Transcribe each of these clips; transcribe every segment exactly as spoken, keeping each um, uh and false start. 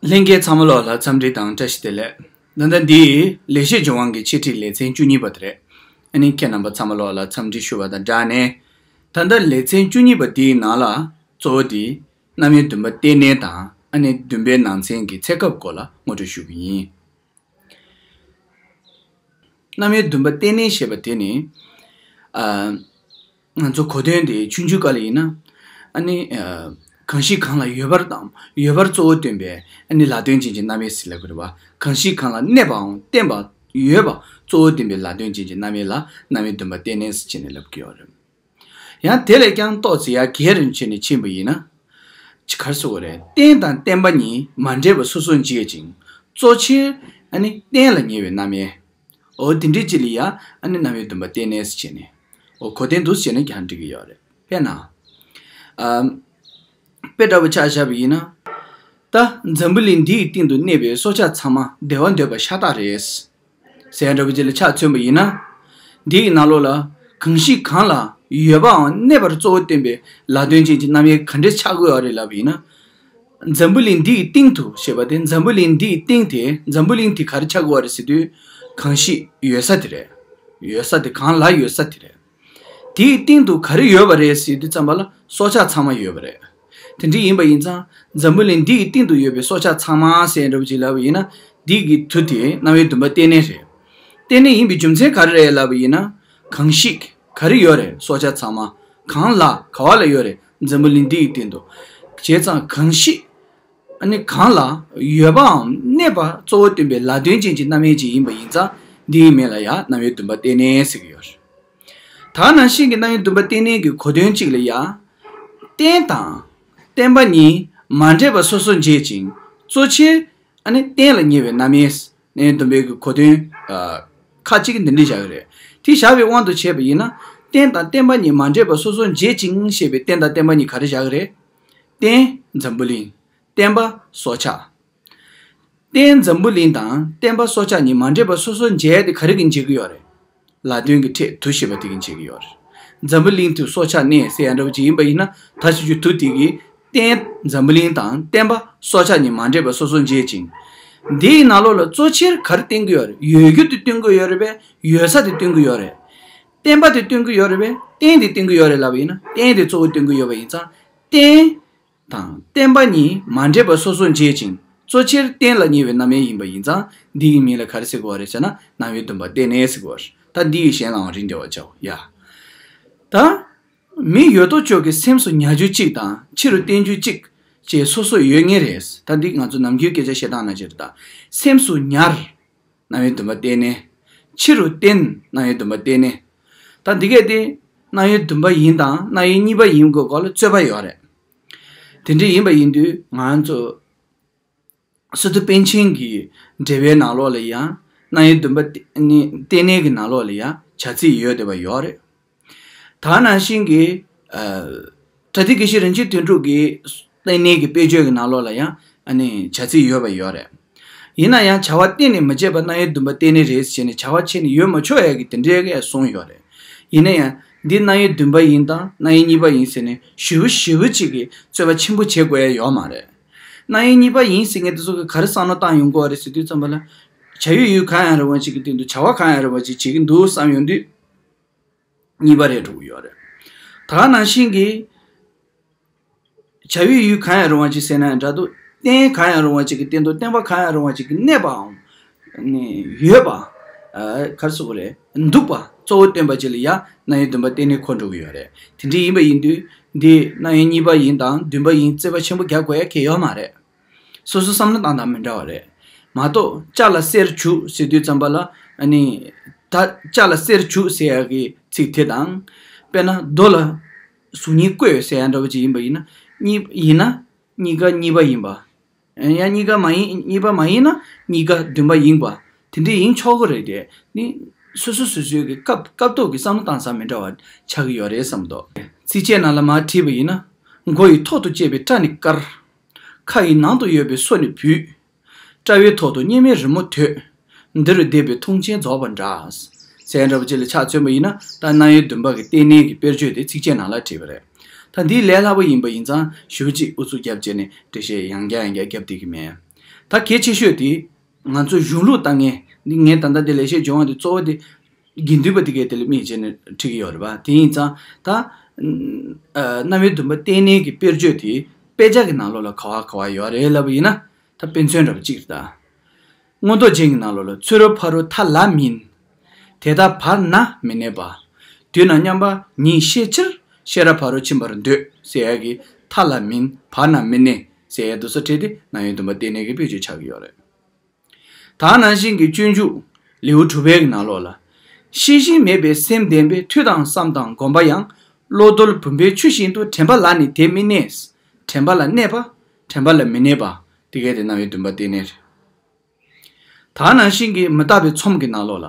ལྷན་རྒྱས་ཚང་མ་ལོགས་ལ་འཚམས་འདྲི་དང་བཀྲ་ཤིས་བདེ་ལེགས། ད་ལྟ་འདི་ལེགས་བཤད་ལྗོན་དབང་གི་འཆད་ཁྲིད་ལེ་ཚན་བཅུ་གཉིས་པ་དེ་རེད། ཨ་ནི་ཁྱེད་རྣམ་པ་ཚང་མ་ལོགས་ལ་འཚམས་འདྲི་ཞུ་བ་དང་སྦྲགས་ནས། ད་ལྟ་ལེ་ཚན་བཅུ་གཉིས་པ་འདིའི་ནང་ལ་གཙོ་བོ་དེ་རྣམ་དབྱེ་བདུན་པ་རྟེན་གནས་དང་ཨ་ནི་བདུན་པའི་ནང་ཚན་གྱི་ཚེ་སྐབས་སྐོར་ལ་ངོ་སྤྲོད་ཞུ་གི་ཡིན། རྣམ་དབྱེ་བདུན་པ་རྟེན་གནས་ཞེས་པ་དེ་ནི། ཨ། ང་ཚོ་གོ་དོན་དེ་ཆུང་ཆུང་སྐབས་ལ་ཡིན་ན། ཨ་ནི། ཨ། གང་ཞིག་གང་ལ་ཡོད་པར་དང་ཡོད་པར་གཙོ་བོ་སྟོན་པའི་ཨ་ནི་ལ་དོན་ཅན་གྱི་རྣམ་དབྱེ་ཟེར་ལབ་ཀྱི་རེད་བ། གང་ཞིག་གང་ལ་གནས་པའམ་བརྟེན་པ་ཡོད་པ་གཙོ་བོ་སྟོན་པའི་ལ་དོན་ཅན་གྱི་རྣམ་དབྱེ་ལ་རྣམ་དབྱེ་བདུན་པ་རྟེན་གནས་ཟེར་བྱས་ནས་ལབ་ཀྱི་ཡོད་རེད། ཡང་དེ་ལས་ཀྱང་ཏོག་ཙམ་ཡར་རྒྱས་རིམ་བྱས་ནས་ཕྱིན་པ་ཡིན་ན། ཅི་གར་སོགས་རེད། རྟེན་དང་བརྟེན་པ་གཉིས་མ་འདྲེས་པ་སོ་སོར་འབྱེད་ཅིང་གཙོ་ཆེར་ཨ་ནི་རྟེན་ལ་ཉེ་བའི་རྣམ་དབྱེ། འོ་དེ་འདྲའི་ཅི་ལ་ཡ་ཨ་ནི་རྣམ་དབྱེ་བདུན་པ་རྟེན་གནས་སུ་བྱས་ནས། འོ་གོ་དོན་འདུག་སེ་བྱས་ནས་ཀྱང་འགྲིག་གི་ཡོད་རེད། དཔེར་ན། ཨ། དཔེ་འདྲ་པོ་ཆ་བཞག་པ་ཡིན་ན། ད་འཛམ་བུ་གླིང་འདི་ཡི་སྟེང་དུ་གནས་པའི་སྲོག་ཆགས་ཚང་མ་བདེ་བ་འདོད་པ་ཤ་སྟག་རེད། ཟེར་ཡ་འདྲ་པོ་ཅིག་ལ་ཆ་མཚོན་པ་ཡིན་ན། འདི་ཡི་ནང་ལོགས་ལ་གང་ཞིག་གང་ལ་ཡོད་པའམ་གནས་པར་གཙོ་བོ་བསྟན་པའི་ལ་དོན་ཅན་གྱི་རྣམ་དབྱེ་ག་འདྲས་ཆགས་དགོས་པ་རེད་ལབ་པ་ཡིན་ན། འཛམ་བུ་གླིང་འདི་ཡི་སྟེང་དུ་ཞེས་པ་དེ་འཛམ་བུ་གླིང་འདི་ཡི་སྟེང་དེ་འཛམ་བུ་གླིང་དེ་ག་རེ་ཆགས་དགོས་པ་རེད་ཟེར་དུས། གང་ཞིག་ཡོད་ས་དེ་རེད། ཡོད་ས་དེ་གང་ལ་ཡོད་ས་དེ་རེད། དེའི་སྟེང་དུ་ག་རེ་ཡོད་པ་རེད་ཟེར་དུས་ཙམ་པ་ལ་སྲོག་ཆགས་ཚང་མ་ཡོད་པ་རེད། དེ་འདྲ་ཡིན་པ་ཡིན་ཙང་འཛམ་བུ་གླིང་འདི་ཡི་སྟེང་དུ་ཡོད་པའི་སྲོག་ཆགས་ཚང་མ་ཟེར་འདྲ་པོ་ཅིག་ལབ་པ་ཡིན་ན། འདི་གི་དུ་དེ་རྣམ་དབྱེ་བདུན་པ་རྟེན་གནས་རེད། རྟེན་གནས་ཡིན་པའི་རྒྱུ་མཚན་ག་རེ་རེད་ལབ་པ་ཡིན་ན། གང་ཞིག་ག་རེ་ཡོད་རེད། སྲོག་ཆགས་ཚང་མ་གང་ལ་ག་བ་ལ་ཡོད་རེད། འཛམ་བུ་གླིང་འདི་ཡི་སྟེང་དུ། བྱས་ཙང་གང་ཞིག་ཨ་ནི་གང་ལ་ཡོད་པའམ་གནས་པ་གཙོ་བོ་སྟོན་པའི་ལ་དོན་ཅན་གྱི་རྣམ་དབྱེ་ཅིག་ཡིན་པ་ཡིན་ཙང་འདིའི་མིང་ལ་ཡང་རྣམ་དབྱེ་བདུན་པ་རྟེན་གནས་ཟེར་གྱི་ཡོད་རེད། ད་ག་ནང་བཞིན་གྱི་རྣམ་དབྱེ་བདུན་པ་རྟེན་གནས་ཀྱི་གོ་དོན་གཅིག་ལ་ཡང་། རྟེན་དང་བརྟེན་པ་གཉིས་མ་འདྲེས་པ་སོ་སོར་འབྱེད་ཅིང་གཙོ་ཆེར་ཨ་ནི་རྟེན་ལ་ཉེ་བའི་རྣམ་དབྱེ། རྣམ་དབྱེ་བདུན་པའི་གི་གོ་དོན། ཨ། ཁ་ཅིག་འདི་འདྲ་བཞག་གི་རེད། དེ་བཞག་པའི་དབང་དུ་བྱས་པ་ཡིན་ན། རྟེན་དང་བརྟེན་པ་གཉིས་མ་འདྲེས་པ་སོ་སོར་འབྱེད་ཅིང་ཞེས་པའི་རྟེན་དང་བརྟེན་པ་གཉིས་ག་རེ་བཞག་གི་རེད། རྟེན་འཛམ་བུ་གླིང་། བརྟེན་པ་སྲོག་ཆགས། རྟེན་འཛམ་བུ་གླིང་དང་བརྟེན་པ་སྲོག་ཆགས་གཉིས་མ་འདྲེས་པ་སོ་སོར་འབྱེད་དེ་ག་རེ་གིས་འབྱེད་ཀྱི་ཡོད་རེད། ལ་དོན་གྱི་ཕྲད་དུ་ཞེས་པ་དེ་གིས་འབྱེད་ཀྱི་ཡོད་རེད། འཛམ་བུ་གླིང་དུ་སྲོག་ཆགས་གནས་ཟེར་ཡ་འདྲ་པོ་ཅིག་ཡིན་པ་ཡིན་ན། ད་ཞུ་རྒྱུ་དུ་དེ་གིས་རྟེན་འཛམ་བུ་གླིང་དང་བརྟེན་པ་སྲོག་ཆགས་གཉིས་མ་འདྲེས་པ་སོ་སོར་འབྱེད་ཅིང་། འདིའི་ནང་ལོགས་ལ་གཙོ་ཆེར་ག་རེ་སྟོན་གྱི་ཡོད་རེད། ཡོད་རྒྱུ་དེ་སྟོན་གྱི་ཡོད་རེད་པས། ཡོད་ས་དེ་སྟོན་གྱི་ཡོད་རེད། བརྟེན་པ་དེ་སྟོན་གྱི་ཡོད་རེད་པས། རྟེན་དེ་སྟོན་གྱི་ཡོད་རེད་ལབ་པ་ཡིན་ན། རྟེན་དེ་གཙོ་བོ་སྟོན་གྱི་ཡོད་པ་ཡིན་ཙང་། རྟེན་དང་བརྟེན་པ་གཉིས་མ་འདྲེས་པ་སོ་སོར་འབྱེད་ཅིང་གཙོ་ཆེར་རྟེན་ལ་ཉེ་བའི་རྣམ་དབྱེ་ཡིན་པ་ཡིན་ཙང་། འདི་ཡི་མིང་ལ་ག་རེ་ཟེར་དགོས་པ་རེད་ཟེར་ན། རྣམ་དབྱེ་བདུན་པ་རྟེན་གནས་ཟེར་དགོས་པ་རེད། ད་འདི་ཡི་གཞན་ལའང་རིགས་འགྲེ་བར་བྱའོ། ཡ། ད། མི་ཡོད་དོ་ཅོག་གི་སེམས་སུ་ཉར་རྒྱུ་གཅིག་དང་ཕྱི་རུ་བསྟན་རྒྱུ་གཅིག་བཅས་སོ་སོར་ཡོད་ངེས་རེད། ད་འདི་ང་ཚོ་ནམ་རྒྱུན་སྐད་ཆ་བཤད་སྟངས་ནང་བཞིན་རེད་ད། སེམས་སུ་ཉར། རྣམ་དབྱེ་བདུན་པ་རྟེན་གནས། ཕྱི་རུ་བསྟན། རྣམ་དབྱེ་བདུན་པ་རྟེན་གནས། ད་འདི་གས་དེ། རྣམ་དབྱེ་བདུན་པ་ཡིན་དང་རྣམ་དབྱེ་གཉིས་པ་ཡིན་དགོས་སྐོར་ལ་རྩོད་པ་ཡོད་རེད། དེ་འདྲ་ཡིན་པ་ཡིན་དུས་ང་ཚོ། སི་ཏུ་པཎ་ཆེན་གྱི་འགྲེལ་པའི་ནང་ལོགས་ལ་ཡང་རྣམ་དབྱེ་བདུན་པ་རྟེན་རྟེན་གནས་ཀྱི་ནང་ལོགས་ལ་ཡང་བྱ་ཚིག་ཡོད་བསྡད་པ་ཡོད་རེད། ད་ག་ནང་བཞིན་གྱི། ཨ། པྲ་ཏི་དགེ་བཤེས་རིན་ཆེན་དོན་གྲུབ་ཀྱི་རྟེན་གནས་ཀྱི་དཔེར་བརྗོད་ཀྱི་ནང་ལོགས་ལ་ཡང་ཨ་ནི་བྱ་ཚིག་ཡོད་པ་ཡོད་རེད། ཡིན་ན་ཡང་བྱ་བ་གཏན་ནས་མི་བྱེད་པ་རྣམ་དབྱེ་བདུན་པ་རྟེན་གནས་རེད་ཟེར་ནས་བྱ་བ་བྱས་ནས་ཡོད་མ་ཆོག་ཡ་གི་དེ་འདྲའི་གས་གསུངས་ཡོད་རེད། ཡིན་ན་ཡང་འདི་རྣམ་དབྱེ་བདུན་པ་ཡིན་དང་རྣམ་དབྱེ་གཉིས་པ་ཡིན་ཟེར་ནས་ཞེ་པོ་ཞེ་པོ་ཅིག་གི་རྩོད་པ་ཆེན་པོ་བྱེད་དགོས་ཡ་ཡོད་མ་རེད། རྣམ་དབྱེ་གཉིས་པ་ཡིན་ཟེར་མཁན་དེ་ཚོ་གི་ག་རེ་བསམ་བློ་བཏང་ཡོང་དགོས་རེད་ཟེར་དུས་ཙམ་པ་ལ། བྱ་ཡུལ་ཡུལ་གང་ཡང་རུང་བ་ཅིག་གི་སྟེང་དུ་བྱ་བ་གང་ཡང་རུང་བ་ཅིག་བྱེད་ཀྱི་འདུག་བསམ་ཡོང་དུས། གཉིས་པ་རེད་འགྲོ་གི་ཡོད་རེད། ད་ག་ནང་བཞིན་གྱི། བྱ་ཡུལ་ཡུལ་གང་ཡང་རུང་བ་ཅིག་ཟེར་ན་ཡང་འདྲ་འདུག་རྟེན་གང་ཡང་རུང་བ་ཅིག་གི་སྟེང་དུ་བརྟེན་པ་གང་ཡང་རུང་བ་ཅིག་གི་གནས་པའམ། ནི་ཡོད་པ། ཨ། ག་རེ་ཟེར་དགོས་རེད། འདུག་པ་གཙོ་བོ་སྟོན་པ་ཅིག་ལ་ཡང་རྣམ་དབྱེ་བདུན་པ་རྟེན་གནས་འཁོར་འགྲོ་གི་ཡོད་རེད། དེ་འདྲ་ཡིན་པ་ཡིན་དུས་འདི་རྣམ་དབྱེ་གཉིས་པ་ཡིན་དང་བདུན་པ་ཡིན་རྩོད་པ་ཆེན་པོ་རྒྱག་དགོས་ཡ་གང་ཡང་ཡོད་མ་རེད། སོ་སོ་བསམ་བློ་བཏང་སྟངས་མི་འདྲ་བ་རེད། མ་གཏོགས་ལྕགས་ལ་གསེར་བྱུག་ཟེར་དུས་ཙམ་པ་ལ་ཨ་ནི། ད་ལྕགས་ལ་གསེར་བྱུག་ཟེར་ཡ་གི་ཚིག་དེ་དང་། དཔེར་ན་རྡོ་ལ་གཟུགས་བརྙན་བརྐོས་ཟེར་ཡ་འདྲ་བོ་ཅིག་ཡིན་པ་ཡིན་ན། གཉིས་ཡིན་ན་གཉིས་ཀ་གཉིས་པ་ཡིན་པ། ཡང་གཉིས་ཀ་མ་ཡིན་གཉིས་པ་མ་ཡིན་ན་གཉིས་ཀ་བདུན་པ་ཡིན་པ། དེ་འདྲ་ཡིན་ཆོག་གི་རེད་དེ། ནི་སོ་སོ་སོ་སོའི་གི་སྐབས་སྐབས་ཐོག་གི་བསམ་བློ་བཏང་ས་མི་འདྲ་བ་ཆགས་ཀྱི་ཡོད་རེད་བསམ་འདུག་ཚིགས་བཅད་ནང་ལ་མར་བྲིས་པ་ཡིན་ན། མགོ་ཡི་ཐོག་ཏུ་བཅད་པའི་སྐྲ་ནི་དཀར། ཁ་ཡི་ནང་དུ་ཡོད་པའི་སོ་ནི་བུད། སྐྲ་བའི་ཐོག་ཏུ་གཉེར་མའི་རི་མོ་དོད། འདི་རུ་བསྡད་པའི་མཐོང་ཆེན་རྫོགས་པར་འདྲ། ཟེར་འདྲ་བོ་ཅིག་ལ་ཆ་མཚོན་པ་ཡིན་ན། ད་རྣམ་དབྱེ་བདུན་པ་གི་རྟེན་གནས་ཀྱི་དཔེར་བརྗོད་དེ་ཚིགས་བཅད་ནང་ལ་བྲིས་པ་རེད། ད་འདིའི་ལས་སླ་པོ་ཡིན་པ་ཡིན་ཙང་ཞེ་པོ་ཅིག་ཨུ་ཚུགས་རྒྱབ་བྱས་ནས་འགྲེལ་བཤད་ཡང་བསྐྱར་ཡང་བསྐྱར་རྒྱབ་བསྡད་ཀྱི་མེད། ད་གལ་ཆེ་ཤོས་དེ་ང་ཚོ་གཞུང་ལུགས་ལྟ་མཁན་འདི། ངས་ད་ལྟ་འདི་ལེགས་བཤད་ལྗོན་དབང་དེ་གཙོ་བོ་དེ་དགེ་འདུན་པ་དེ་གས་དེ་ལ་དམིགས་བྱས་ནས་ཁྲིད་ཀྱི་ཡོད་རེད་པ། དེ་ཡིན་ཙང་ད་ཨ་རྣམ་དབྱེ་བདུན་པ་རྟེན་གནས་ཀྱི་དཔེར་བརྗོད་དེ་དཔེ་ཆ་གི་ནང་ལོགས་ལ་ག་བ་ག་བ་ཡོད་རེད་ལབ་པ་ཡིན་ན། ད་དཔེ་མཚོན་འདྲ་པོ་གཅིག་རེད་ད། མངོན་རྟོགས་རྒྱན་གྱི་ནང་ལོགས་ལ། ཚུ་རོལ་ཕ་རོལ་མཐའ་ལ་མིན། དེ་ལྟར་བར་ན་མི་གནས་པ། དུས་ན་མཉམ་པ་ཉིད་ཤེས་ཕྱིར། ཤེས་རབ་ཕ་རོལ་ཕྱིན་པར་འདོད་ཟེར་ཡ་གི་མཐའ་ལ་མིན། བར་ན་མི་གནས་ཟེར་ཡ་དེ་ཚོ་ཁྲིད་དེ་རྣམ་དབྱེ་བདུན་པ་རྟེན་གནས་ཀྱི་དཔེ་བརྗོད་ཆགས་ཀྱི་ཡོད་རེད། ད་ནང་བཞིན་གྱི་སྤྱོད་འཇུག་ལེའུ་དྲུག་པའི་ནང་ལོགས་ལ། ཤེས་བཞིན་མེད་པའི་སེམས་ལྡན་པའི། ཐོས་དང་བསམ་དང་སྒོམ་པ་ཡང་། བློ་རྡོལ་བུམ་པའི་ཆུ་བཞིན་དུ། དྲན་པ་ལ་ནི་དེ་མི་གནས། དྲན་པ་ལ་གནས་པ། དྲན་པ་ལ་མི་གནས་པ། དེ་གས་དེ་རྣམ་དབྱེ་བདུན་པ་རྟེན་གནས་རེད། ད་ནང་བཞིན་གྱི་མི་རྟག་པའི་ཚོམས་ཀྱི་ནང་ལོགས་ལ།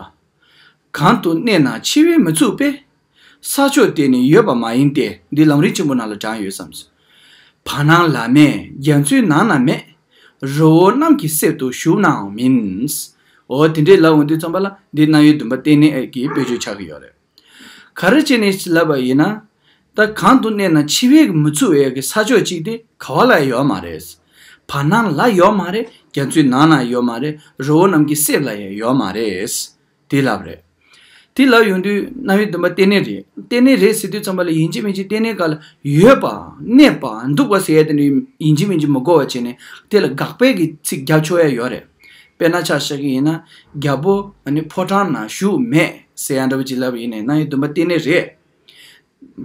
གང་དུ་གནས་ན་འཆི་བས་མི་ཚུགས་པའི། ས་ཕྱོགས་དེ་ནི་ཡོད་པ་མ་ཡིན་ཏེ། འདི་ལམ་རིམ་ཆེན་པོ་ནང་ལ་དྲངས་ཡོད་བསམས། བར་སྣང་ལ་མེད་རྒྱ་མཚོའི་ནང་ན་མེད། རི་བོ་གནམ་གྱི་གསེབ་ཏུ་བཞུགས་ནའང་མིན། འོ་དེ་འདྲའི་ལབ་འོང་དུས་ཙམ་པ་ལ་འདི་རྣམ་དབྱེ་བདུན་པ་རྟེན་གནས་ཀྱི་དཔེ་བརྗོད་ཆགས་ཀྱི་ཡོད་རེད། ག་རེ་བྱས་ནས་ལབ་པ་ཡིན་ན། ད་གང་དུ་གནས་ན་འཆི་བས་མི་ཚུགས་པའི་གི་ས་ཕྱོགས་གཅིག་དེ་ག་བ་ལ་ཡང་ཡོད་མ་རེད། བར་སྣང་ལ་ཡོད་མ་རེད། རྒྱ་མཚོའི་ནང་ན་ཡོད་མ་རེད། རི་བོ་གནམ་གྱི་གསེབ་ལ་ཡང་ཡོད་མ་རེད། དེ་ལབ་རེད། དེ་ལབ་ཡོང་དུས་རྣམ་དབྱེ་བདུན་པ་རྟེན་གནས་རེད། རྟེན་གནས་རེད་ཟེར་དུས་ཙམ་པ་ལ་ཡིན་གཅིག་མིན་གཅིག་རྟེན་གནས་སྒང་ལ་ཡོད་པ། གནས་པ། འདུག་པ་ཟེར་ཡ་དེ་འདྲ་ཡིན་གཅིག་མིན་གཅིག་མི་དགོས་པ་བྱས་ནས་དེ་ལ་དགག་པའི་གི་ཚིག་རྒྱབ་ཆོག་ཡ་ཡོད་རེད། དཔེར་ན་ཆ་བཞག་གི་ཡིན་ན། རྒྱལ་པོ་ཨ་ནི་ཕོ་བྲང་ན་བཞུགས་མེད་ཟེར་ཡ་འདྲ་པོ་ཅིག་ལབ་པ་ཡིན་ནའི་རྣམ་དབྱེ་བདུན་པ་རྟེན་གནས་རེད།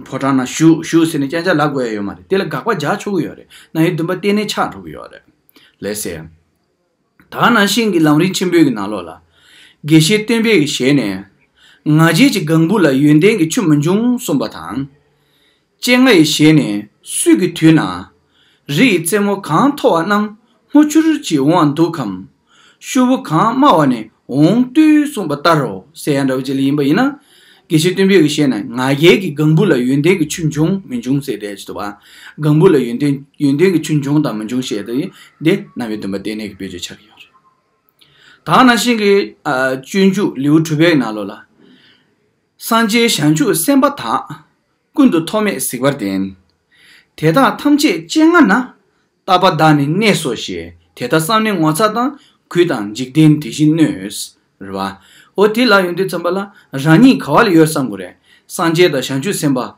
ཕོ་བྲང་ན་བཞུགས་བཞུགས་ཟེར་ནས་རྐྱང་རྐྱང་ལབ་དགོས་ཡ་ཡོད་མ་རེད། དེ་ལ་དགག་པ་རྒྱག་ཆོག་གི་ཡོད་རེད། རྣམ་དབྱེ་བདུན་པ་རྟེན་གནས་ཆགས་འགྲོ་གི་ཡོད་རེད། ལགས་སེ། ད་ནང་བཞིན་གྱི་ལམ་རིམ་ཆེན་པོའི་གི་ནང་ལོགས་ལ། དགེ་བཤེས་སྟོན་པའི་གི་ཞལ་ནས། ང་རྒྱལ་གྱི་ལྒང་བུ་ལ་ཡོན་ཏན་གྱི་ཆུ་མི་འབྱུང་གསུངས་པ་དང་། སྤྱན་སྔ་ཡི་ཞལ་ནས། སྲོད་ཀྱི་དུས་ན། རི་ཡི་རྩེ་མོ་གང་མཐོ་བ་རྣམས། སྔོ་ཆུར་གྱིས་འོང་བ་འདུག་གམ། ཤོག་བུ་གང་དམའ་བ་ནས་འོང་དུས་གསུངས་པ་ལྟར་རོ་ཟེར་ཡ་འདྲ་བོ་ཅིག་ལ་ཡིན་པ་ཡིན་ན། དགེ་བཤེས་སྟོན་པའི་གི་ཞལ་ནས་ང་རྒྱལ་གྱི་ལྒང་བུ་ལ་ཡོན་ཏན་གྱི་ཆུ་འབྱུང་མི་འབྱུང་ཟེར་བསྡད་ཅིག་འདུག་པ། ལྒང་བུ་ལ་ཡོན་ཏན་ཡོན་ཏན་གྱི་ཆུ་འབྱུང་དང་མི་འབྱུང་ཞེས་དེ་འདི་རྣམ་དབྱེ་བདུན་པ་རྟེན་གནས་ཀྱི་དཔེ་བརྗོད་ཆགས་ཀྱི་ཡོད་རེད། ད་ནང་བཞིན་གྱི་ཨ་སྤྱོད་འཇུག་ལེའུ་དྲུག་པའི་ནང་ལོགས་ལ། སངས་རྒྱས་བྱང་ཆུབ་སེམས་དཔའ་དག། ཀུན་ཏུ་ཐོགས་མེད་གཟིགས་པར་ལྡན། དེ་དག་ཐམས་ཅད་སྤྱན་སྔ་ན། རྟག་པར་བདག་ནི་གནས་སོ་ཞེས། དེ་ལྟར་བསམས་ནས་ངོ་ཚ་དང་། གུས་དང་འཇིག་རྟེན་དེ་བཞིན་གནོད། རེད་བ། འོ་དེ་ལབ་ཡོང་དུས་ཙམ་པ་ལ་རང་ཉིད་ག་བ་ལ་ཡོད་བསམ་དགོས་རེད། སངས་རྒྱས་དང་བྱང་ཆུབ་སེམས་དཔའ།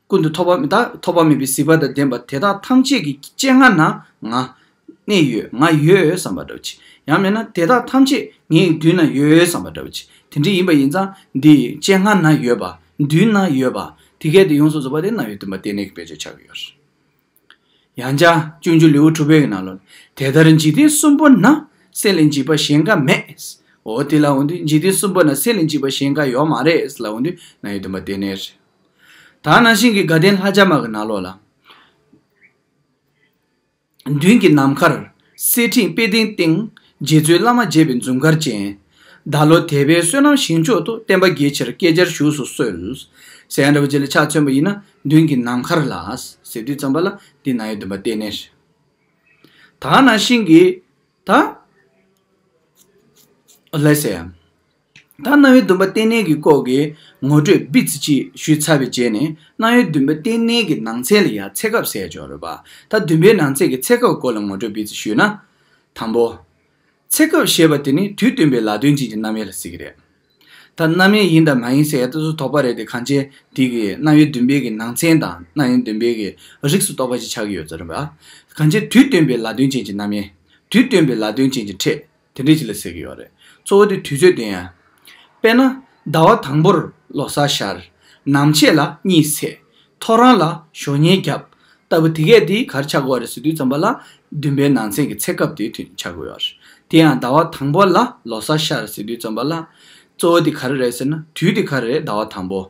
ཀུན་ཏུ་ཐོགས་པ་མེད་ད་ཐོགས་པ་མེད་པའི་གཟིགས་པ་དང་ལྡན་པ་དེ་དག་ཐམས་ཅད་ཀྱི་སྤྱན་སྔ་ན་ང་གནས་ཡོད། ང་ཡོད་བསམ་པ་འདྲ་བོ་ཅིག་ཡང་མིན་ན་དེ་དག་ཐམས་ཅད་ངའི་མདུན་ན་ཡོད་བསམ་པ་འདྲ་བོ་ཅིག་དེ་འདྲ་ཡིན་པ་ཡིན་ཙང་འདི་སྤྱན་སྔ་ན་ཡོད་པ། མདུན་ན་ཡོད་པ། དེ་གས་དེ་ཡོངས་སུ་རྫོགས་པ་དེ་རྣམ་དབྱེ་བདུན་པ་རྟེན་གནས་ཀྱི་དཔེ་བརྗོད་ཆགས་ཀྱི་ཡོད་རེད། ཡང་བསྐྱར་སྤྱོད་འཇུག་ལེའུ་དྲུག་པའི་ནང་ལོགས། དེ་ལྟར་འཇིག་རྟེན་གསུམ་པོ་ན། སེམས་ལས་འཇིགས་པ་གཞན་འགའ་མེད། འོ་དེ་ལབ་འོང་དུས་འཇིག་རྟེན་གསུམ་པོ་ན་སེམས་ལས་འཇིགས་པ་གཞན་འགའ་ཡོད་མ་རེད་ལབ་འོང་དུས་རྣམ་དབྱེ་བདུན་པ་རྟེན་གནས་རེད། ད་ནང་བཞིན་གྱི་དགའ་ལྡན་ལྷ་བརྒྱ་མ་གི་ནང་ལོགས་ལ། མདུན་གྱི་ནམ་མཁར་གསེར་ཕྲེང་པད་ཟླའི་སྟེང་། རྗེ་བཙུན་བླ་མ་མཇལ་བའི་འཛུམ་དཀར་ཅན། བདག་བློ་དད་པས་བསོད་ནམས་ཞིང་མཆོག་ཏུ། བསྟན་པ་རྒྱས་ཕྱིར་བསྐལ་བརྒྱར་བཞུགས་སུ་གསོལ། ཟེར་ཡ་འདྲ་བོ་ཅིག་ལ་ཆ་མཚོན་པ་ཡིན་ན་མདུན་གྱི་ནམ་མཁར་ལ་ཟེར་དུས་ཙམ་པ་ལ་འདི་རྣམ་དབྱེ་བདུན་པ་རྟེན་གནས་རེད། ད་ནང་བཞིན་གྱི་ད། ལགས་སེ། ད་རྣམ་དབྱེ་བདུན་པ་རྟེན་གནས་ཀྱི་སྐོར་གྱི་ངོ་སྤྲོད་སྦིར་ཙམ་ཅིག་ཞུས་ཚར་བའི་རྗེས་ནས་རྣམ་དབྱེ་བདུན་པ་རྟེན་གནས་ཀྱི་ནང་ཚན་ལ་ཡང་ཚེ་སྐབས་ཟེར་ཡ་ཅིག་ཡོད་རེད་པ། ད་བདུན་པའི་ནང་ཚན་གྱི་ཚེ་སྐབས་སྐོར་ལ་ངོ་སྤྲོད་སྦིར་ཙམ་ཞུས་ན། དང་པོ། ཚེ་སྐབས་ཞེས་པ་དེ་ནི་དུས་སྟོན་པའི་ལ་དོན་ཅན་གྱི་རྣམ་དབྱེ་ལ་ཟེར་གྱི་རེད། ད་རྣམ་དབྱེ་ཡིན་དང་མ་ཡིན་ཟེར་ཡ་དེ་ཚོ་དོགས་པ་རེད་དེ། གང་ཅི་དེ་གི་རྣམ་དབྱེ་བདུན་པའི་གི་ནང་ཚན་དང་རྣམ་དབྱེ་བདུན་པའི་གི་རིགས་སུ་གཏོགས་པ་ཅིག་ཆགས་ཀྱི་ཡོད་ས་རེད་པ། གང་ཅི་དུས་སྟོན་པའི་ལ་དོན་ཅན་གྱི་རྣམ་དབྱེ། དུས་སྟོན་པའི་ལ་དོན་ཅན་གྱི་ཕྲད་དེ་འདྲ་ཅིག་ལ་ཟེར་གྱི་ཡོད་རེད། གཙོ་བོ་དེ་དུས་ཚོད་སྟོན་ཡ། དཔེར་ན། ཟླ་བ་དང་པོར་ལོ་གསར་ཤར། ནམ་ཕྱེད་ལ་གཉིད་སད། ཐོ་རངས་ལ་ཞོགས་ཉལ་བརྒྱབ། ལྟ་བུ་དེ་གས་དེ་ག་རེ་ཆགས་ཀྱི་ཡོད་རེད་ཟེར་དུས་ཙམ་པ་ལ། བདུན་པའི་ནང་ཚན་གྱི་ཚེ་སྐབས་དེ་དུས་ཆགས་ཀྱི་ཡོད་རེད། དེ་ཡང་ཟླ་བ་དང་པོ་ལ་ལོ་གསར་ཤར་ཟེར་དུས་ཙམ་པ་ལ། གཙོ་བོ་དེ་ག་རེ་རེད་ཟེར་ན་དུས་དེ་ག་རེ་རེད། ཟླ་བ་དང་པོ།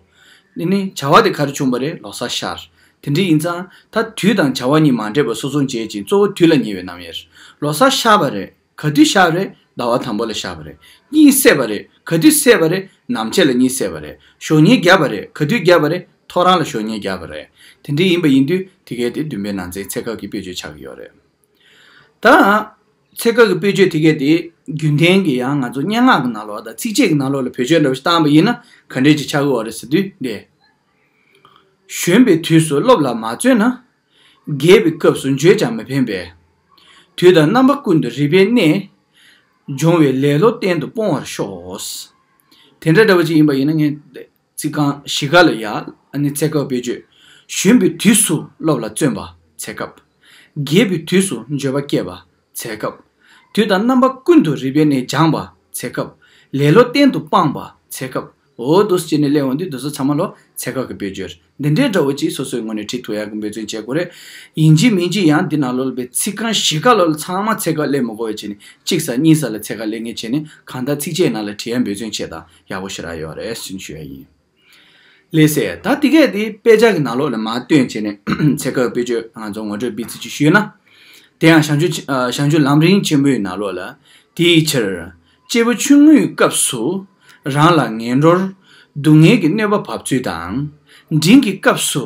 དེ་ནི་བྱ་བ་དེ་ག་རེ་བྱུང་བ་རེད། ལོ་གསར་ཤར། དེ་འདྲ་ཡིན་ཙང་ད་དུས་དང་བྱ་བ་གཉིས་མ་འདྲེས་པ་སོ་སོར་འབྱེད་ཅིང་གཙོ་བོ་དུས་ལ་ཉེ་བའི་རྣམ་དབྱེ་རེད། ལོ་གསར་ཤར་བ་རེད། ག་དུས་ཤར་བ་རེད། ཟླ་བ་དང་པོ་ལ་ཤར་བ་རེད། གཉིད་སད་པ་རེད། ག་དུས་སད་པ་རེད། ནམ་ཕྱེད་ལ་གཉིད་སད་པ་རེད། ཞོགས་ཉལ་བརྒྱབ་པ་རེད། ག་དུས་བརྒྱབ་པ་རེད། ཐོ་རངས་ལ་ཞོགས་ཉལ་བརྒྱབ་པ་རེད། དེ་འདྲ་ཡིན་པ་ཡིན་དུས་དེ་གས་དེ་བདུན་པའི་ནང་ཚན་ཚེ་སྐབས་ཀྱི་དཔེ་བརྗོད་ཆགས་ཀྱི་ཡོད་རེད། ད། ཚེ་སྐབས་ཀྱི་དཔེ་བརྗོད་དེ་གས་དེ་རྒྱུན་ལྡན་གྱི་ཡང་ང་ཚོ་སྙན་ངག་གི་ནང་ལོགས་དང་ཚིགས་བཅད་ཀྱི་ནང་ལོགས་ལ་བེད་སྤྱོད་འདྲ་བོ་ཞིག་བཏང་པ་ཡིན་ན་ག་འདྲས་ཅིག་ཆགས་ཀྱི་ཡོད་རེད་ཟེར་དུས་འདི། གཞོན་པའི་དུས་སུ་སློབ་ལ་མ་བརྩོན་ན། རྒས་པའི་སྐབས་སུ་བརྗོད་ཀྱང་མི་ཕན་པས། དུས་དང་རྣམ་པ་ཀུན་ཏུ་རིག་པའི་གནས། སྦྱོང་བའི་ལེ་ལོ་གཏན་དུ་སྤོང་བར་ཤོག། དེ་འདྲ་འདྲ་བོ་ཅིག་ཡིན་པ་ཡིན་ན་ངས་ཚིག་རྐང་བཞི་ཀ་ལ་ཡ་ཨ་ནི་ཚེ་སྐབས་དཔེ་བརྗོད། གཞོན་པའི་དུས་སུ་སློབ་ལ་བརྩོན་པ་ཚེ་སྐབས། རྒས་པའི་དུས་སུ་འགྱོད་པ་བསྐྱེད་པ་ཚེ་སྐབས། དུས་དང་རྣམ་པ་ཀུན་ཏུ་རིག་པའི་གནས་སྦྱངས་པ་ཚེ་སྐབས། ལེ་ལོ་གཏན་དུ་སྤངས་པ་ཚེ་སྐབས། འོ་འདུག་སེ་བྱས་ནས་སླེབས་འོང་དུས་འདི་ཚོ་ཚང་མ་ལོ་ཚེ་སྐབས་ཀྱི་དཔེ་བརྗོད་འདི་འདྲའི་འདྲ་བོ་ཅིག་སོ་སོའི་ངོས་ནས་བྲིས་ཐུབ་ཡག་གི་འབད་བརྩོན་བྱེད་དགོས་རེད། ཡིན་གཅིག་མིན་གཅིག་ཡང་འདི་ནང་ལོགས་ལ་པའི་ཚིག་རྐང་བཞི་ཀ་ལོགས་ལ་ཚང་མ་ཚེ་སྐབས་སླེབས་མི་དགོས་པ་བྱས་ནས་གཅིག་ས་གཉིས་ས་ལ་ཚེ་སྐབས་སླེབས་མཁན་བྱས་ནས་གང་ལྟར་ཚིགས་བཅད་ནང་ལ་བྲིས་ཡག་འབད་བརྩོན་བྱེད་དང་ཡག་པོ་ཞེ་དྲག་ཡོད་རེད་ཞུ་ཡ་ཡིན། ལགས་སེ། ད་དེ་གས་དེ་དཔེ་ཆ་གི་ནང་ལོགས་ལ་མར་བཏོན་བྱས་ནས་ཚེ་སྐབས་དཔེ་བརྗོད་ང་ཚོ་ངོ་སྤྲོད་སྤེལ་ཚུལ་ཅིག་ཞུས་ན། དེ་ཡང་བྱང་ཆུབ་ཨ་བྱང་ཆུབ་ལམ་རིམ་ཆེན་མོའི་ནང་ལོགས་ལ། དེའི་ཕྱིར། སྐྱེས་བུ་ཆུང་ངུའི་སྐབས་སུ་རང་ལ་ངན་འགྲོར་སྡུག་བསྔལ་གྱི་གནོད་པ་བབས་ཚུལ་དང་། འབྲིང་གི་སྐབས་སུ་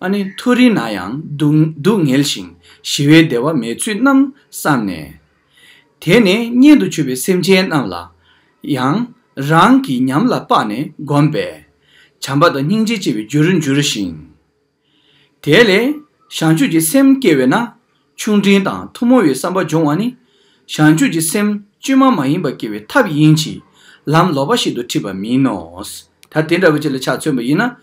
ཨ་ནི་མཐོ་རིས་ན་ཡང་སྡུག་སྡུག་བསྔལ་ཞིང་ཞི་བའི་བདེ་བ་མེད་ཚུལ་རྣམས་བསམས་ནས། དེ་ནས་གཉེན་དུ་གྱུར་པའི་སེམས་ཅན་རྣམས་ལ་ཡང་རང་གི་ཉམས་ལ་དཔགས་ནས་བསྒོམས་པས། བྱམས་པ་དང་སྙིང་རྗེ་སྐྱེ་བའི་རྒྱུར་འགྱུར་ཞིང་། དེ་ལས་བྱང་ཆུབ་ཀྱི་སེམས་སྐྱེ་བས་ན། ཆུང་འབྲིང་དང་ཐུན་མོང་བའི་བསམ་པ་སྦྱོང་བ་ནི། བྱང་ཆུབ་ཀྱི་སེམས་བཅོས་མ་མ་ཡིན་པ་སྐྱེ་བའི་ཐབས་ཡིན་གྱི། ལམ་ལོག་པ་ཞིག་ཏུ་ཁྲིད་པ་མིན་ནོ། ད་དེ་འདྲ་བོ་ཅིག་ལ་ཆ་མཚོན་པ་ཡིན་ན།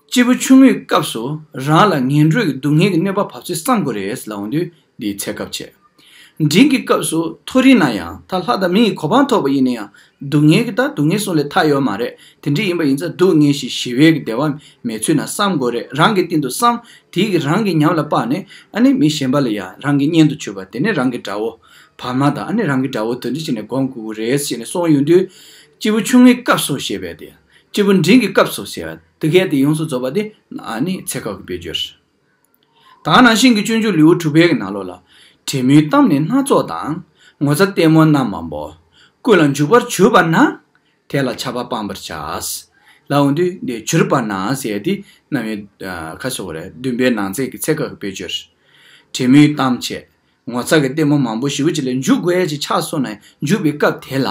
སྐྱེས་བུ་ཆུང་ངུའི་སྐབས་སུ་རང་ལ་ངན་འགྲོའི་སྡུག་བསྔལ་གྱི་གནོད་པ་བབས་ཚུལ་བསམ་དགོས་རེད་ལབ་འོང་དུས་འདིའི་ཚེ་སྐབས་བྱས། འབྲིང་གི་སྐབས་སུ་མཐོ་རིས་ན་ཡང་ད་ལྷ་དང་མི་ཡི་གོ་འཕང་ཐོབ་པ་ཡིན་ན་ཡང་སྡུག་བསྔལ་གྱི་ད་སྡུག་བསྔལ་གསུམ་ལས་ཐར་ཡོད་མ་རེད། དེ་འདྲ་ཡིན་པ་ཡིན་ཙང་སྡུག་བསྔལ་ཞིང་ཞི་བའི་གི་བདེ་བ་མེད་ཚུལ་ན་བསམ་དགོས་རེད། རང་གི་སྟེང་དུ་བསམ། དེའི་གི་རང་གི་ཉམས་ལ་དཔགས་ནས་ཨ་ནི་མི་གཞན་པ་ལ་ཡང་རང་གི་གཉེན་དུ་གྱུར་པ་དེ་ནས་རང་གི་དགྲ་བོ། བར་མ་དང་ཨ་ནི་རང་གི་དགྲ་བོ་དོན་འདི་བྱས་ནས་སྒོམ་དགོས་ཀྱི་རེད་ཟེར་ནས་གསུངས་ཡོང་དུས། སྐྱེས་བུ་ཆུང་ངུའི་སྐབས་སུ་ཞེས་པས་ཏེ། སྐྱེས་བུ་འབྲིང་གི་སྐབས་སུ་ཟེར་བ་དེ་གས་དེ་ཡོངས་སུ་རྫོགས་པ་དེ་ཨ་ནི་ཚེ་སྐབས་ཀྱི་དཔེ་བརྗོད། ད་ག་ནང་བཞིན་གྱི་སྤྱོད་འཇུག་ལེའུ་དྲུག་པའི་གི་ནང་ལོགས་ལ། བྲེ་མོའི་གཏམ་ནི་སྣ་ཚོགས་དང་། ངོ་ཚ་ལྟད་མོ་རྣམ་མང་པོ། ཀུན་ལ་འཇུག་པར་གྱུར་པ་ན། དེ་ལ་ཆགས་པ་སྤང་བར་བྱ། ལབ་འོང་དུས་འདི་གྱུར་པ་ན་ཟེར་དེ་རྣམ་དབྱེ་ཁ་སོ་རེ་བདུན་པའི་ནང་ཚན་གྱི་ཚེ་སྐབས་ཀྱི་དཔེ་བརྗོད། བྲེ་མོའི་གཏམ་བྱས། ངོ་ཚ་གི་ལྟད་མོ་མང་པོ་ཞེ་པོ་ཅིག་ལ་འཇུག་དགོས་ཡ་ཅིག་ཆགས་སོང་ན་འཇུག་པའི་སྐབས་དེ་ལ།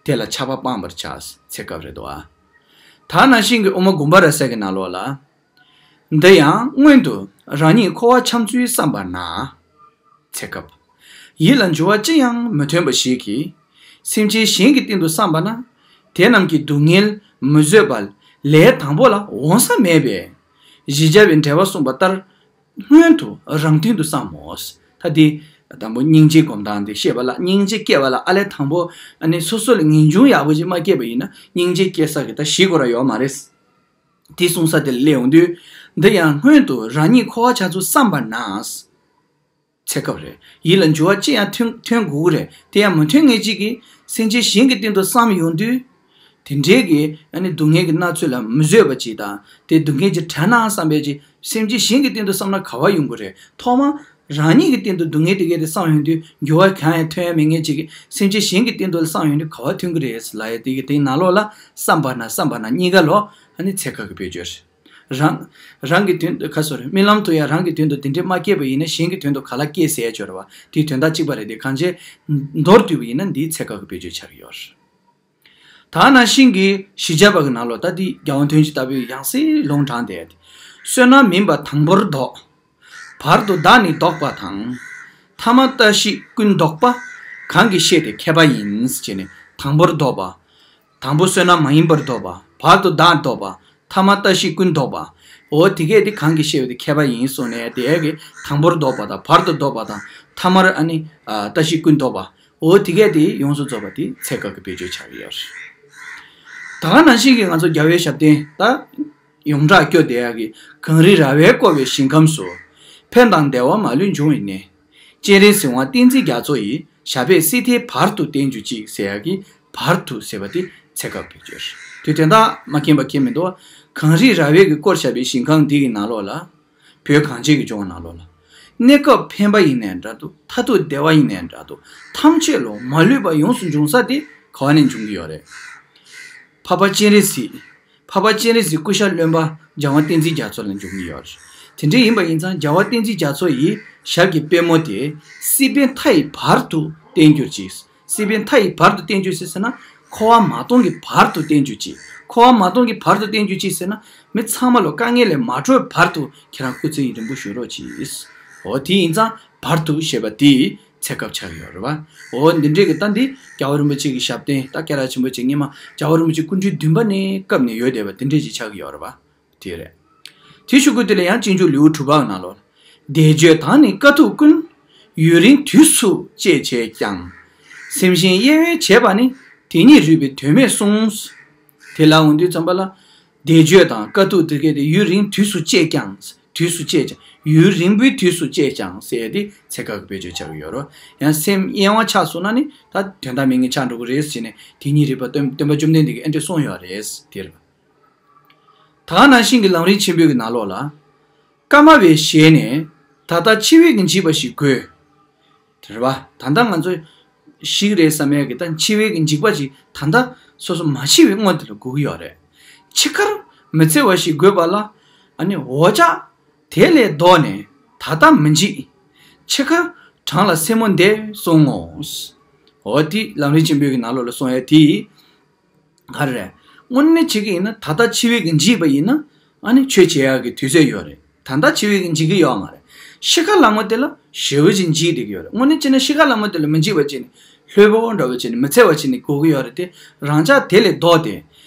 དེ་ལ་ཆགས་པ་སྤང་བར་བྱ། ཚེ་སྐབས་རེད་དོ། ད་ནང་བཞིན་གྱི་དབུ་མ་དགོངས་པ་རབ་གསལ་གྱི་ནང་ལོགས་ལ། འདི་ཡང་སྔོན་དུ་རང་ཉིད་འཁོར་བ་འཁྱམས་ཚུལ་བསམ་པ་ན། ཚེ་སྐབས། ཡིད་ལ་འགྱུར་བ་ཅི་ཡང་མི་ཐོན་པ་ཞིག་གིས། སེམས་ཅན་གཞན་གྱི་སྟེང་དུ་བསམ་པ་ན། དེ་རྣམས་ཀྱི་སྡུག་བསྔལ་མི་བཟོད་པ་ལས་དང་པོ་ལ་འོང་ས་མེད་པས། བཞི་བརྒྱ་པའི་འགྲེལ་པ་གསུངས་པ་ལྟར། སྔོན་དུ་རང་དོན་དུ་བསམ་མོ། ད་དེ་དང་པོ་སྙིང་རྗེ་སྒོམ་སྟངས་དེ་བཤད་པ་ལ་སྙིང་རྗེ་སྐྱེ་བ་ལ་ཨ་ལས་དང་པོ་ཨ་ནི་སོ་སོ་ལ་ངེས་འབྱུང་ཡག་པོ་ཅིག་མ་སྐྱེས་པ་ཡིན་ན་སྙིང་རྗེ་སྐྱེ་ས་གི་ད་གཞི་ཁོ་ར་ཡོད་མ་རེད། དེ་གསུངས་ས་དེ་ལ་སླེབས་ཡོང་དུས། འདི་ཡང་སྔོན་དུ་རང་ཉིད་འཁོར་བ་འཁྱམས་ཚུལ་བསམ་པ་ན། ཚེ་སྐབས་རེད། ཡིད་ལ་འགྱུར་བ་ཅི་ཡང་ཐོན་ཐོན་དགོས་ཀྱི་རེད། དེ་ཡང་མི་ཐོན་ངེས་ཅིག་གིས་སེམས་ཅན་གཞན་གྱི་སྟེང་དུ་བསམ་ཡོང་དུས། དེ་འདྲའི་གི་ཨ་ནི་སྡུག་བསྔལ་གྱི་མནར་ཚུལ་ལ་མི་བཟོད་པ་ཅིག་དང་དེ་སྡུག་བསྔལ་གྱི་དྲན་ན་བསམ་པའི་ཅིག་སེམས་ཅན་གཞན་གྱི་སྟེང་དུ་བསམ་ན་ག་བ་ཡོང་གི་རེད། ཐོག་མ་རང་ཉིད་ཀྱི་སྟེང་དུ་སྡུག་བསྔལ་དེ་གས་དེ་བསམ་ཡོང་དུས་འགྱུར་བ་གང་ཡང་ཐོན་ཡ་མེད་ངེས་ཅིག་གིས་སེམས་ཅན་གཞན་གྱི་སྟེང་དུ་བསམ་ཡོང་དུས་ག་བ་ཐོན་གི་རེད་ལབ་ཡ་དེ་གི་དེའི་ནང་ལོགས་ལ་བསམ་པ་ན་བསམ་པ་ན་གཉིས་ཀ་ལོ་ཨ་ནི་ཚེ་སྐབས་ཀྱི་དཔེ་བརྗོད་རེད། རང་རང་གི་དོན་དུ་ཁ་སོ་རེད། རྨི་ལམ་དུ་ཡང་རང་གི་དོན་དུ་དེ་འདྲས་མ་སྐྱེས་པ་ཡིན་ན་གཞན་གྱི་དོན་དུ་ག་ལ་སྐྱེས་ཟེར་ཡ་ཅིག་ཡོད་རེད་བ། དེའི་དོན་དག་གཅིག་པ་རེད་དེ་གང་བྱས། མདོར་བསྡུས་པ་ཡིན་ན་འདིའི་ཚེ་སྐབས་ཀྱི་དཔེ་བརྗོད་ཆགས་ཀྱི་ཡོད་རེད། ད་ནང་བཞིན་གྱི་བཞི་བརྒྱ་པ་གི་ནང་ལོགས་ད་འདི་རྒྱལ་དབང་དོན་གྱི་ལྟ་བུའི་ཡང་སྲིད་ལུང་དྲངས་ཏེ། བསོད་ནམས་མིན་པ་དང་པོར་ལྡོག། བར་དུ་བདག་ནི་ལྡོག་པ་དང་། ཐ་མ་ལྟ་ཞིག་ཀུན་ལྡོག་པ། གང་གིས་ཤེས་ཏེ་མཁས་པ་ཡིན། ཅེས་ནས་དང་པོར་ལྡོག་པ། དང་པོ་བསོད་ནམས་མ་ཡིན་པར་ལྡོག་པ། བར་དུ་བདག་ལྡོག་པ། ཐ་མ་ལྟ་ཞིག་ཀུན་ལྡོག་པ། འོ་དེ་གས་དེ་གང་གིས་ཤེས་པ་དེ་མཁས་པ་ཡིན་གསུངས་ནས་དེ་གས་དང་པོར་ལྡོག་པ་དང་བར་དུ་ལྡོག་པ་དང་ཐ་མར་ཨ་ནི་ལྟ་ཞིག་ཀུན་ལྡོག་པ། འོ་དེ་གས་དེ་ཡོངས་སུ་རྫོགས་པ་དེ་ཚེ་སྐབས་ཀྱི་དཔེ་བརྗོད་ཆགས་ཀྱི་ཡོད་རེད། ད་ག་ནང་བཞིན་གྱི་ང་ཚོ་རྒྱལ་བའི་ཞབས་བརྟན་ད། ཡོངས་གྲགས་སྐྱོ་བསྡད་ཡག་གི་གངས་རི་ར་བས་བསྐོར་བའི་ཞིང་ཁམས་སུ། ཕན་དང་བདེ་བ་མ་ལུས་འབྱུང་བའི་གནས། སྤྱན་རས་གཟིགས་དབང་བསྟན་འཛིན་རྒྱ་མཚོ་ཡི། ཞབས་པད་སྲིད་མཐའི་བར་དུ་བརྟན་གྱུར་ཅིག་ཟེར་ཡག་གི་བར་དུ་ཟེར་བ་དེ་ཚེ་སྐབས་དཔེ་བརྗོད་རེད། དེ་དོན་དག་མ་མཁྱེན་པ་མཁྱེན་མི་འདུག་གངས་རི་ར་བས་ཀྱི་བསྐོར་བཞག་པའི་ཞིང་ཁམས་འདི་གི་ནང་ལོགས་ལ། བོད་གངས་ཅན་གྱི་ལྗོངས་ནང་ལོགས་ལ། གནས་སྐབས་ཕན་པ་ཡིན་ནའི་འདྲ་འདུག་མཐར་ཐུག་བདེ་བ་ཡིན་ནའི་འདྲ་འདུག་ཐམས་ཅད་ལོ་མ་ལུས་པ་ཡོངས་སུ་འབྱུང་ས་དེ་ག་བ་ནས་འབྱུང་གི་ཡོད་རེད། འཕགས་པ་སྤྱན་རས་གཟིགས། འཕགས་པ་སྤྱན་རས་གཟིགས་སྐུ་ཤ་རློན་པ་རྒྱལ་བ་བསྟན་འཛིན་རྒྱ་མཚོ་ལ་འབྱུང་གི་ཡོད་རེད། དེ་འདྲ་ཡིན་པ་ཡིན་ཙང་རྒྱལ་བ་བསྟན་འཛིན་རྒྱ་མཚོ་ཡི་ཞབས་ཀྱི་པད་མོ་དེ་སྲིད་པའི་མཐའ་ཡི་བར་དུ་བརྟན་གྱུར་ཅིག་སྲིད་པའི་མཐའ་ཡི་བར་དུ་བརྟན་གྱུར་ཅིག་ཟེར་ན་འཁོར་བ་མ་སྟོངས་ཀྱི་བར་དུ་བརྟན་གྱུར་ཅིག་འཁོར་བ་མ་སྟོངས་ཀྱི་བར་དུ་བརྟན་གྱུར་ཅིག་ཟེར་ན་མི་ཚང་མ་ལོ་དཀའ་ངལ་ལས་མ་གྲོལ་བར་དུ་ཁྱེད་རང་སྐུ་ཚེ་ཡུན་རིང་པོ་བཞུགས་རོགས་གྱིས། འོ་དེ་ཡིན་ཙང་ བར་དུ་ཞེས་པ་དེའི་ཚེ་སྐབས་ཆགས་ཀྱི་ཡོད་རེད་པ། འོ་འདི་འདྲའི་གི་ད་འདི་རྒྱལ་བ་རིན་པོ་ཆེ་གི་ཞབས་བརྟན་ད་སྐད་གྲགས་ཆེན་པོ་ཅིག་སྔོན་མ་རྒྱལ་བ་རིན་པོ་ཆེ་སྐུ་ཕྲེང་བདུན་པ་ནས་སྐབས་ནས་ཡོད་བསྡད་པ་འདི་འདྲའི་ཅིག་ཆགས་ཀྱི་ཡོད་རེད་པ། དེ་རེད། དེ་ཞུ་སྐུལ་དེ་ལ་ཡང་སྤྱོད་འཇུག་ལེའུ་དྲུག་པའི་ནང་ལོགས་ལ། བཟླས་བརྗོད་དང་ནི་དཀའ་ཐུབ་ཀུན། ཡུན་རིང་དུས་སུ་སྤྱད་བྱས་ཀྱང་། སེམས་གཞན་གཡེང་བས་བྱས་པ་ནི། དེ་ཉིད་རིག་པའི་དོན་མེད་གསུངས། དེ་ལ་འོང་དུས་ཙམ་པ་ལ། བཟླས་བརྗོད་དང་དཀའ་ཐུབ་དེ་གས་དེ་ཡུན་རིང་དུས་སུ་སྤྱད་ཀྱང་། དུས་སུ་སྤྱད་ཀྱང་། ཡུན་རིང་པོའི་དུས་སུ་སྤྱད་ཀྱང་ཟེར་ཏེ་ཚེ་སྐབས་ཀྱི་བེད་སྤྱོད་བྱ་གི་ཡོད་རོ། ཡང་སེམས་གཡེང་བ་ཆགས་སོང་ན་ནི་ད་དོན་དག་མེད་མཁན་ཆགས་འགྲོ་གི་རེད་ཟེར་ནས་དེ་ཉིད་རིག་པ་སྟོན་སྟོན་པ་བཅོམ་ལྡན་འདས་ཀྱིས་ཨེ་འདྲས་གསུངས་ཡོད་རེད་དེར། ད་ག་ནང་བཞིན་གྱི་ལམ་རིམ་ཆེན་པོའི་གི་ནང་ལོགས་ལ། བཀའ་སྨྲ་བའི་ཞལ་ནས་ད་ལྟ་འཆི་བའི་གི་འཇིགས་པ་ཞིག་དགོས། དེ་རེད་བ། ད་ལྟ་ང་ཚོ་ཤི་གི་རེད་བསམ་ཡས་གི་ད་འཆི་བའི་གི་འཇིགས་པ་ཞིག་ད་ལྟ་སོ་སོ་མ་འཆི་བའི་སྔོན་དེ་ལ་དགོས་ཀྱི་ཡོད་རེད། འཆི་ཁར་མི་འཚེ་བ་ཞིག་དགོས་པ་ལ། ཨ་ནི་འོ་ཅག་དེ་ལས་ལྡོག་ནས་ད་ལྟ་མི་འཇིགས། འཆི་ཁར་བྲང་ལ་སེན་མོ་འདེབས་གསུང་ངོ་། འོ་དེ་ལམ་རིམ་ཆེན་པོའི་གི་ནང་ལོགས་ལ་གསུང་ཡས་དེ། ག་རེ་རེད། དངོས་གནས་བྱེད་ཀྱི་ཡིན་ན་ད་ལྟ་འཆི་བའི་གི་འཇིགས་པ་ཡིན་ན་ཨ་ནི་ཆོས་བྱེད་ཡག་གི་དུས་ཚོད་ཡོད་རེད། ད་ལྟ་འཆི་བའི་གི་འཇིགས་ཀྱི་ཡོད་མ་རེད། ཤི་ཁ་ལ་མོ་དེ་ལ་ཞེ་པོ་ཅིག་འཇིགས་བསྡད་ཀྱི་ཡོད་རེད། དངོས་གནས་བྱས་ན་ཤི་ཁ་ལ་མོ་དེ་ལ་མི་འཇིགས་པ་བྱས་ནས་ལྷོད་པོ་འདྲ་བོ་བྱས་ནས་མི་འཚེ་བ་བྱས་ནས་དགོས་ཀྱི་ཡོད་རེད་དེ། རང་ཅག་དེ་ལས་ལྡོག་སྟེ།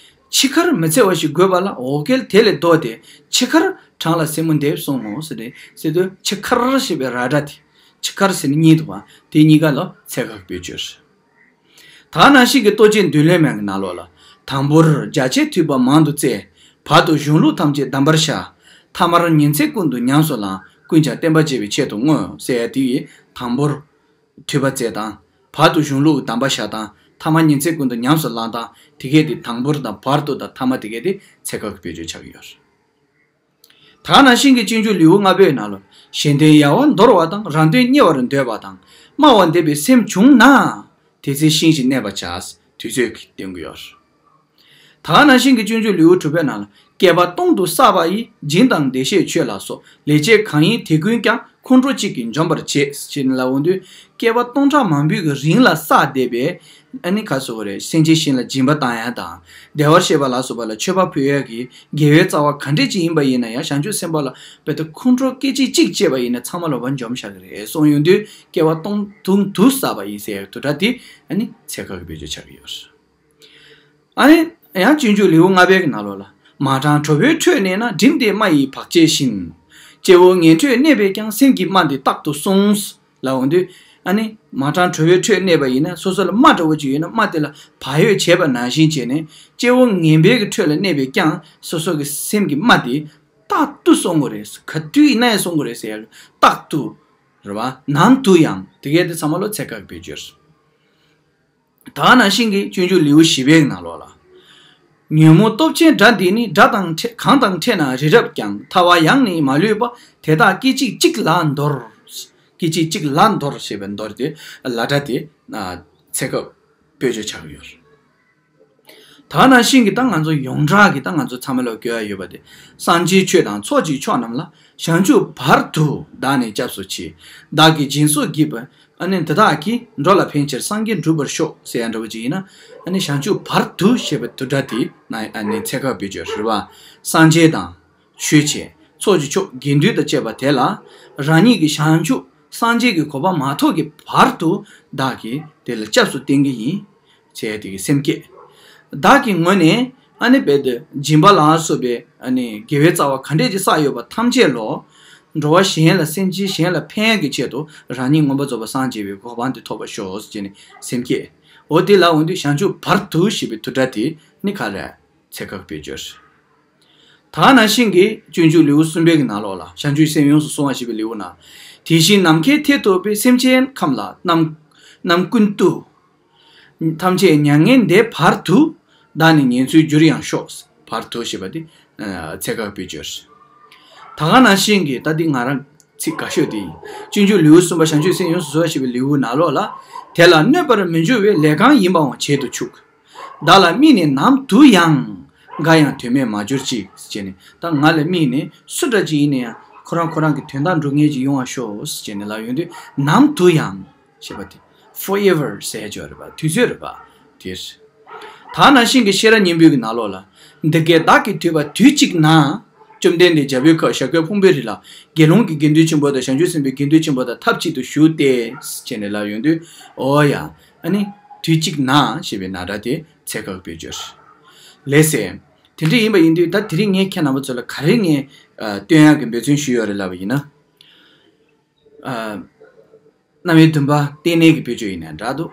འཆི་ཁར་མི་འཚེ་བ་ཞིག་དགོས་པ་ལ་འོ་སྐོལ་དེ་ལས་ལྡོག་སྟེ་འཆི་ཁར་བྲང་ལ་སེན་མོ་འདེབས་གསུང་ངོ་ཟེར་ཏེ་ཟེར་དུས་འཆི་ཁར་ཞེས་པའི་ར་སྒྲ་དེ། འཆི་ཁར་ཟེར་ནས་གཉིས་འདུག་པ། དེ་གཉིས་ཀ་ལ་ཚེ་སྐབས་བེད་སྤྱོད། ད་ག་ནང་བཞིན་གྱི་ལྟོ་འགྱེད་མདུན་ལེགས་མའི་ནང་ལོགས་ལ། དང་པོར་རྒྱ་ཆེར་ཐོས་པ་མང་དུ་བཙལ། བར་དུ་གཞུང་ལུགས་ཐམས་ཅད་གདམས་པར་བྱ། ཐ་མར་ཉིན་མཚན་ཀུན་ཏུ་ཉམས་སུ་བླང་། ཀུན་ཀྱང་བསྟན་པ་རྒྱས་པའི་ཆེད་དུ་བསྔོ། ཟེར་ཡ་དེ་ཡིས་དང་པོར་ཐོས་པ་བཙལ་དང་། བར་དུ་གཞུང་ལུགས་གདམས་པ་བྱ་དང་། ཐ་མར་ཉིན་མཚན་ཀུན་ཏུ་ཉམས་སུ་བླང་དང་། དེ་གས་དེ་དང་པོར་དང་བར་དུ་དང་ཐ་མ་དེ་གས་དེ་ཚེ་སྐབས་ཀྱི་བེད་སྤྱོད་ཆགས་ཀྱི་ཡོད། ད་ག་ནང་བཞིན་གྱི་སྤྱོད་འཇུག་ལེའུ་ལྔ་པའི་ནང་ལ། གཞན་དོན་ཡལ་བར་འདོར་བ་དང་རང་དོན་གཉེར་བར་འདོད་པ་དང་སྨྲ་བར་འདོད་པའི་སེམས་བྱུང་ན། དེ་ཚེ་ཤིང་བཞིན་གནས་པར་བྱ། དུས་ཚོད་ཀྱིས་སྟོན་གྱི་ཡོད། ད་ག་ནང་བཞིན་གྱི་སྤྱོད་འཇུག་ལེའུ་དྲུག་པའི་ནང་ལ། བསྐལ་པ་སྟོང་དུ་བསགས་པ་ཡི། སྦྱིན་དང་བདེ་གཤེགས་མཆོད་ལ་སོགས། ལེགས་སྤྱད་གང་ཡིན་དེ་ཀུན་ཀྱང་། ཁོང་ཁྲོ་གཅིག་གིས་འཇོམས་པར་བྱེད། ཅེས་ལབ་འོང་དུས། བསྐལ་པ་སྟོང་ཕྲག་མང་པོའི་གི་རིང་ལ་བསགས་བསྡད་པའི། ཨ་ནི་ག་སོགས་རེད། སེམས་ཅན་གཞན་ལ་སྦྱིན་པ་བཏང་ཡ་དང་། བདེ་བར་གཤེགས་པ་ལ་སོགས་པ་ལ་མཆོད་པ་ཕུལ་ཡ་གི་དགེ་བའི་རྩ་བ་ག་འདྲས་ཅིག་ཡིན་པ་ཡིན་ན་ཡང་བྱང་ཆུབ་སེམས་དཔའ་ལ་དཔེ་དེ་ཁོང་ཁྲོ་སྐད་ཅིག་གཅིག་སྐྱེས་པ་ཡིན་ན་ཚང་མ་ལ་བ་འཇོམས་བྱ་གི་རེད་གསུངས་ཡོང་དུས། བསྐལ་པ་སྟོང་དུ་དུ་བསགས་པ་ཡིན་ཟེར་ཡ་དུ་སྒྲ་དེ་ཨ་ནི་ཚེ་སྐབས་ཀྱི་བེད་སྤྱོད་ཆགས་ཀྱི་ཡོད། ཨ་ནི་ཡང་སྤྱོད་འཇུག་ལེའུ་ལྔ་པའི་གི་ནང་ལོགས་ལ། མ་དྲང་གྲོ་བོའི་ཁྲོད་གནས་ན། བསྒྲིམས་ཏེ་རྨ་ཡི་བག་བྱེད་བཞིན། སྐྱེ་བོ་ངན་ཁྲོད་གནས་པས་ཀྱང་། སེམས་ཀྱི་རྨ་འདི་རྟག་ཏུ་བསྲུང་། ལབ་འོང་དུས། ཨ་ནི་མ་དྲང་གྲོ་བོའི་ཁྲོད་གནས་པ་ཡིན་ན་སོ་སོ་ལ་རྨ་འདྲ་བོ་ཅིག་ཡོད་ན་རྨ་དེ་ལ་བག་ཡོད་བྱས་པ་ནང་བཞིན་བྱས་ནས་སྐྱེ་བོ་ངན་པའི་གི་ཁྲོད་ལ་གནས་པས་ཀྱང་སོ་སོ་གི་སེམས་ཀྱི་རྨ་དེ་རྟག་ཏུ་བསྲུང་དགོས་རེད། ག་དུས་ཡིན་ན་ཡང་བསྲུང་དགོས་རེད་ཟེར་ཡ་རྟག་ཏུ་རེད་བ། ནམ་དུ་ཡང་དེ་གས་དེ་ཚང་མ་ལོ་ཚེ་སྐབས་བེད་སྤྱོད། ད་ག་ནང་བཞིན་གྱི་སྤྱོད་འཇུག་ལེའུ་བཞི་པའི་ནང་ལོགས་ལ། ཉོན་མོངས་སྟོབས་ཆེན་དགྲ་འདིས་ནི། དགྲ་དང་འཕྲད་གང་དང་འཕྲད་ན་རི་རབ་ཀྱང་། ཐལ་བ་ཡང་ནི་མ་ལུས་པ། དེ་དག་སྐད་ཅིག་གཅིག་ལ་འདོར། སྐད་ཅིག་གཅིག་ལ་འདོར་ཞེས་པའི་འདོར་དེ་ལ་སྒྲ་དེ་ཚེ་སྐབས་བེད་སྤྱོད་ཆགས་ཀྱི་ཡོད། ད་ག་ནང་བཞིན་གྱི་ད་ང་ཚོ་ཡོངས་གྲགས་ཀྱི་ད་ང་ཚོ་ཚང་མ་ལ་དགོས་ཡ་ཡོད་པ་དེ། སངས་རྒྱས་ཆོས་དང་ཚོགས་ཀྱི་མཆོག་རྣམས་ལ། བྱང་ཆུབ་བར་དུ་བདག་ནི་སྐྱབས་སུ་མཆི། བདག་གིས་སྦྱིན་སོགས་བགྱིས་པ། ཨ་ནི་འདི་དག་གིས་འགྲོ་ལ་ཕན་ཕྱིར་སངས་རྒྱས་འགྲུབ་པར་ཤོག་ཟེར་ཡ་འདྲ་བོ་ཅིག་ཡིན་ན། ཨ་ནི་བྱང་ཆུབ་བར་དུ་ཞེས་པའི་དུ་སྒྲ་དེ་ན་ཨ་ནི་ཚེ་སྐབས་བེད་སྤྱོད་རེད་བ། སངས་རྒྱས་དང་ཆོས་བྱེད་ཚོགས་ཀྱི་མཆོག་དགེ་འདུན་དང་བཅས་པ་དེ་ལ་རང་ཉིད་ཀྱི་བྱང་ཆུབ་སངས་རྒྱས་ཀྱི་གོ་འཕང་མ་ཐོབ་ཀྱི་བར་དུ་བདག་གིས་དེ་ལ་སྐྱབས་སུ་བསྟེན་གྱི་ཡིན། ཟེར་ཡ་དེ་གི་སེམས་བསྐྱེད། བདག་གི་ངོས་ནས་ཨ་ནི་རྦད་དེ་སྦྱིན་པ་ལ་སོགས་པའི་ཨ་ནི་དགེ་བའི་རྩ་བ་ག་འདྲས་ཅིག་བསགས་ཡོད་པ་ཐམས་ཅད་ལོ། འགྲོ་བ་གཞན་ལ་སེམས་ཅན་གཞན་ལ་ཕན་ཡ་གི་ཆེད་དུ་རང་ཉིད་མངོན་པར་རྫོགས་པར་སངས་རྒྱས་པའི་གོ་འཕང་དེ་ཐོབ་པར་ཤོག་ཟེར་ནས་སེམས་བསྐྱེད། འོ་དེ་ལ་འོང་དུས་བྱང་ཆུབ་བར་དུ་ཞེས་པའི་དུ་སྒྲ་དེ་ནི་ག་རེ་ཚེ་སྐབས་བེད་སྤྱོད། ད་ག་ནང་བཞིན་གྱི་སྤྱོད་འཇུག་ལེའུ་གསུམ་པའི་གི་ནང་ལོགས་ལ་བྱང་ཆུབ་སེམས་ཡོངས་སུ་བཟུང་བ་ཞེས་པའི་ལེའུ་ན། དེ་བཞིན་ནམ་མཁའི་མཐས་གཏུགས་པའི་སེམས་ཅན་ཁམས་ལ་རྣམ་རྣམ་ཀུན་ཏུ། ཐམས་ཅད་མྱ་ངན་འདས་བར་དུ། བདག་ནི་ཉེར་འཚོའི་རྒྱུར་ཡང་ཤོག་བར་དུ་ཞེས་པ་འདི་ཚེ་སྐབས་བེད་སྤྱོད། ད་ག་ནང་བཞིན་གྱི་ད་འདི་ང་རང་ཚིག་དགའ་ཤོས་འདི་ཡིན། སྤྱོད་འཇུག་ལེའུ་གསུམ་པ་བྱང་ཆུབ་སེམས་ཡོངས་སུ་བཟུང་བ་ཞེས་པའི་ལེའུ་ནང་ལོགས་ལ། དེ་ལ་གནོད་པར་མི་འགྱུར་བའི་ལས་གང་ཡིན་པའང་བྱེད་དུ་ཆུག་བདག་ལ་དམིགས་ནས་ནམ་དུ་ཡང་། འགའ་ཡང་དོན་མེད་མ་གྱུར་ཅིག་ཅེས་ནས་ད་ང་ལ་དམིགས་ནས་སུ་འདྲ་ཅིག་ཡིན་ན་ཡང་ཁོ་རང་ཁོ་རང་གི་དོན་དག་འགྲུབ་ངེས་ཅིག་ཡོང་བ་ཤོག་ཅེས་ནས་ལབ་ཡོང་དུས་ནམ་དུ་ཡང་ཞེས་པ་དེ་forever ཟེར་ཡ་ཅིག་ཡོད་རེད་པ། དུས་ཚོད་རེད་པ། དེར། ད་ནང་བཞིན་གྱི་ཤེས་རབ་སྙིང་པོའི་གི་ནང་ལོགས་ལ། འདི་སྐད་བདག་གིས་ཐོས་པ་དུས་གཅིག་ན། བཅོམ་ལྡན་འདས་རྒྱལ་པོའི་ཁབ་ཞྭ་སྒབ་ཕུང་པོའི་རི་ལ་དགེ་སློང་གི་དགེ་འདུན་ཆེན་པོ་དང་བྱང་ཆུབ་སེམས་དཔའི་དགེ་འདུན་ཆེན་པོ་དང་ཐབས་གཅིག་ཏུ་བཞུགས་ཏེ་བྱས་ནས་ལབ་ཡོང་དུས། འོ་ཡ། ཨ་ནི་དུས་གཅིག་ན་ཞེས་པའི་ན་སྒྲ་དེ་ཚེ་སྐབས་བེད་སྤྱོད་རེད། ལགས་སེ། དེ་འདྲ་ཡིན་པ་ཡིན་དུས་ད་དེ་རིང་ངས་ཁྱེད་རྣམ་པ་ཚོ་ལ་ག་རེ་ངས་ཨ་སྟོན་ཡག་གི་འབད་བརྩོན་ཞུས་ཡོད་རེད་ལབ་པ་ཡིན་ན། ཨ། རྣམ་དབྱེ་བདུན་པ་རྟེན་གནས་ཀྱི་བེད་སྤྱོད་ཡིན་ན་འདྲ་འདུག་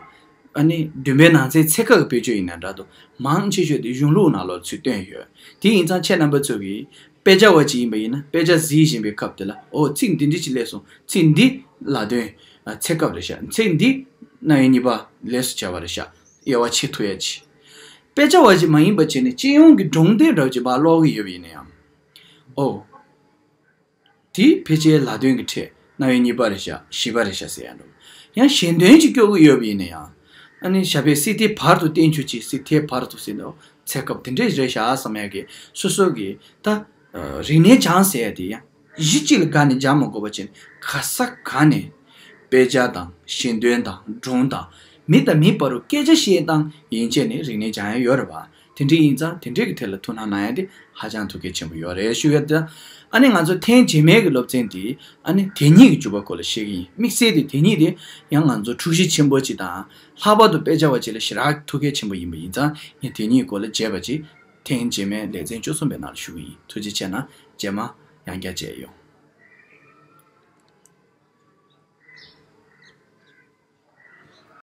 ཨ་ནི་བདུན་པའི་ནང་ཚན་ཚེ་སྐབས་ཀྱི་བེད་སྤྱོད་ཡིན་ན་འདྲ་འདུག་མང་ཆེ་ཤོས་དེ་གཞུང་ལུགས་ནང་ལོགས་ཚུར་བཏོན་ཡོད། དེ་ཡིན་ཙང་ཁྱེད་རྣམ་པ་ཚོ་གིས་དཔེ་ཆ་བ་ཅིག་ཡིན་པ་ཡིན་ན་དཔེ་ཆ་གཟིགས་བཞིན་པའི་སྐབས་དེ་ལ། འོ་ཚིག་འདི་འདྲ་ཅིག་སླེབས་སོང་། ཚིག་འདི་ལ་དོན་ཨ་ཚེ་སྐབས་རེད་ཤག་ཚིག་འདི་རྣམ་དབྱེ་གཉིས་པ་ལས་སུ་བྱ་བ་རེད་ཤག་དབྱེ་བ་ཕྱེ་ཐུབ་ཡ་ཅིག་དཔེ་ཆ་བ་ཅིག་མ་ཡིན་པ་བྱས་ནས་སྤྱི་ཡོངས་ཀྱི་སྒྲུང་དེབ་འདྲ་བ་ཅིག་ཕར་ཀློག་གི་ཡོད་པ་ཡིན་ན་ཡང་། འོ། དེའི་ཕལ་ཆེར་ལ་དོན་གྱི་ཕྲད་རྣམ་དབྱེ་གཉིས་པ་རེད་ཤག་བཞི་པ་རེད་ཤག་ཟེར་ཡ་འགྲོ། ཡང་ཞེན་དོན་ཅིག་སྐྱོ་གི་ཡོད་པ་ཡིན་ན་ཡང་། ཨ་ནི་ཞབས་པད་སྲིད་མཐའི་བར་དུ་བརྟན་གྱུར་ཅིག་སྲིད་མཐའི་བར་དུ་ཟེར་འདུག་ཚེ་སྐབས་དེ་འདྲས་རེད་ཤག་བསམ་ཡ་གི་སོ་སོ་གི་ད་རིག་གནས་སྦྱང་ཟེར་ཡ་དེ་ཡང་གཞི་གཅིག་ལ་དགའ་ནས་སྦྱང་མ་དགོས་པ་བྱས་ནས་ག་ས་ག་ནས་དཔེ་ཆ་དང་ཞེན་དོན་དང་སྒྲུང་དང་མི་དང་མི་བར་དུ་སྐད་ཆ་བཤད་སྟངས་ཡན་ཆད་ནས་རིག་གནས་སྦྱང་ཡ་ཡོད་རེད་པ། དེ་འདྲ་ཡིན་ཙང་དེ་འདྲའི་གི་ཐད་ལ་ཐུགས་སྣང་གནང་ཡ་དེ་ཧ་ཅང་ཐུགས་གལ་ཆེན་པོ་ཡོད་རེད་ཞུ་ཡ་དེ། ཨ་ནི་ང་ཚོ་ཐེངས་རྗེས་མའི་གི་སློབ་ཚན་དེ་ཨ་ནི་དེ་ཉིད་ཀྱི་འཇུག་པ་སྐོར་ལ་བཤད་གི་ཡིན། དམིགས་བསལ་དེ་དེ་ཉིད་དེ་ཡང་ང་ཚོ་འཁྲུག་གཞི་ཆེན་པོ་ཅིག་དང་ལྷག་པར་དུ་དཔེ་ཆ་བ་ཅིག་ལ་ཞེ་དྲག་ཐུགས་གལ་ཆེན་པོ་ཡིན་པ་ཡིན་ཙང་ངས་དེ་ཉིད་སྐོར་ལ་རྗེས་པ་ཅིག་ཐེངས་རྗེས་མའི་ལེ་ཚན་བཅུ་གསུམ་པའི་ནང་ལ་ཞུ་གི་ཡིན། ཐུགས་རྗེ་ཆེ་གནང་། རྗེས་མ་ཡང་བསྐྱར་མཇལ་ཡོང་།